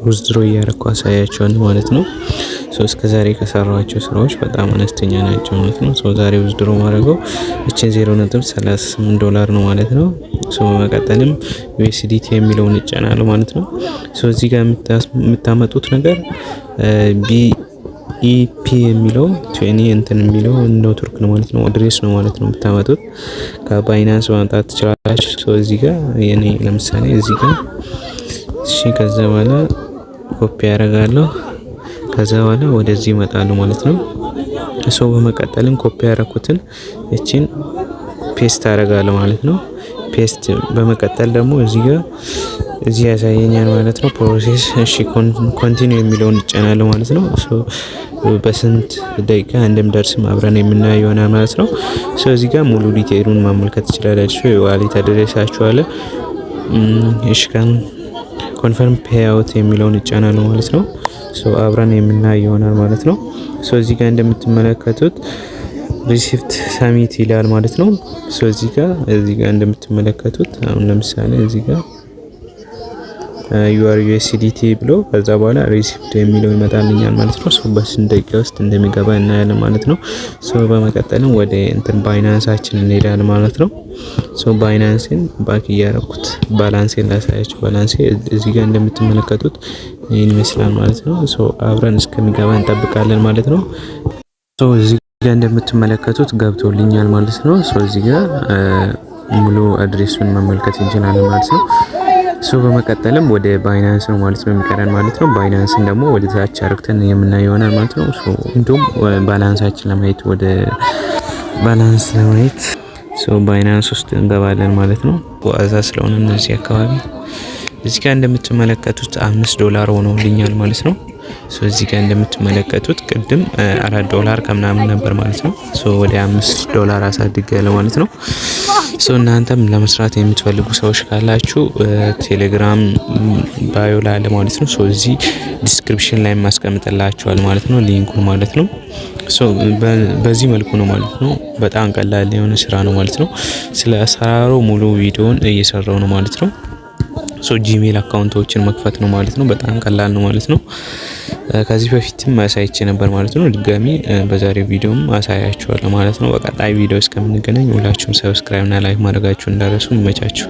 Withdraw እያደረኩ አሳያችኋለሁ ማለት ነው። So እስከ ዛሬ ከሰራኋቸው ስራዎች በጣም አነስተኛ ናቸው ማለት ነው። So ዛሬ withdraw ማድረገው እችን 0.38 ዶላር ነው ማለት ነው። So በመቀጠልም USDT የሚለውን እጫናለሁ ማለት ነው። So እዚህ ጋር የምታመጡት ነገር BEP የሚለው 20 እንትን የሚለው ኔትወርክ ነው ማለት ነው። Address ነው ማለት ነው የምታመጡት፣ ከ Binance ማምጣት ትችላላችሁ። So እዚህ ጋር የኔ ለምሳሌ እዚህ ጋር፣ እሺ፣ ከዛ በኋላ ኮፒ ያደርጋለሁ። ከዛ በኋላ ወደዚህ እመጣለሁ ማለት ነው። So በመቀጠልም ኮፒ ያደረኩትን እቺን paste አደርጋለሁ ማለት ነው። Paste በመቀጠል ደግሞ እዚህ ጋር እዚህ ያሳየኛል ማለት ነው። Process፣ እሺ፣ continue የሚለውን እጫናለሁ ማለት ነው። So በስንት ደቂቃ እንደምደርስም አብረን የምናየው ይሆናል ማለት ነው። So እዚህ ጋር ሙሉ detail ኡን መመልከት ትችላላችሁ። የ wallet address ኣችሁ አለ። እሺ፣ confirm payout የሚለውን እጫናለሁ ማለት ነው። So አብረን የምናየው ይሆናል ማለት ነው። So እዚህ ጋር እንደምትመለከቱት receipt submit ይላል ማለት ነው። So እዚህ ጋር እንደምትመለከቱት አሁን ለምሳሌ እዚህ ጋር your USDT ብሎ ከዛ በኋላ received የሚለው ይመጣልኛል ማለት ነው። So በስንት ደቂቃ ውስጥ እንደሚገባ እናያለን ማለት ነው። So በመቀጠልም ወደ እንትን Binance ኣችን እንሄዳለን ማለት ነው። So Binance ን back እያረኩት balance ኤን ላሳያችሁ። Balance ኤ እዚህ ጋር እንደምትመለከቱት ይህን ይመስላል ማለት ነው። So አብረን እስከሚገባ እንጠብቃለን ማለት ነው። So እዚህ ጋር እንደምትመለከቱት ገብቶልኛል ማለት ነው። So እዚህ ጋር ሙሉ address ኡን መመልከት እንችላለን ማለት ነው። So በመቀጠልም ወደ Binance ነው ማለት ነው የሚቀረን ማለት ነው። Binance ን ደግሞ ወደ ታች አርግተን የምናየው ይሆናል ማለት ነው። So እንዲሁም balance ኣችን ለማየት፣ ወደ balance ለማየት so Binance ውስጥ እንገባለን ማለት ነው። ዋዛ ስለሆነ እነዚህ አካባቢ እዚህ ጋር እንደምትመለከቱት 5 ዶላር ሆኖልኛል ማለት ነው። So እዚህ ጋር እንደምትመለከቱት ቅድም 4 ዶላር ከምናምን ነበር ማለት ነው። So ወደ 5 ዶላር አሳድጌያለሁ ማለት ነው። So እናንተም ለመስራት የምትፈልጉ ሰዎች ካላችሁ ቴሌግራም bio ላይ አለ ማለት ነው። So እዚህ description ላይ ማስቀምጥላችኋል ማለት ነው፣ link ኡን ማለት ነው። So በዚህ መልኩ ነው ማለት ነው። በጣም ቀላል የሆነ ስራ ነው ማለት ነው። ስለ አሰራሩ ሙሉ ቪዲዮን እየሰራው ነው ማለት ነው። So Gmail account ኦችን መክፈት ነው ማለት ነው። በጣም ቀላል ነው ማለት ነው። ከዚህ በፊትም አሳይቼ ነበር ማለት ነው። ድጋሚ በዛሬው ቪዲዮም አሳያችኋለሁ ማለት ነው። በቀጣይ ቪዲዮ እስከምንገናኝ ሁላችሁም subscribe እና like ማድረጋችሁ እንዳትረሱ። ይመቻችሁ።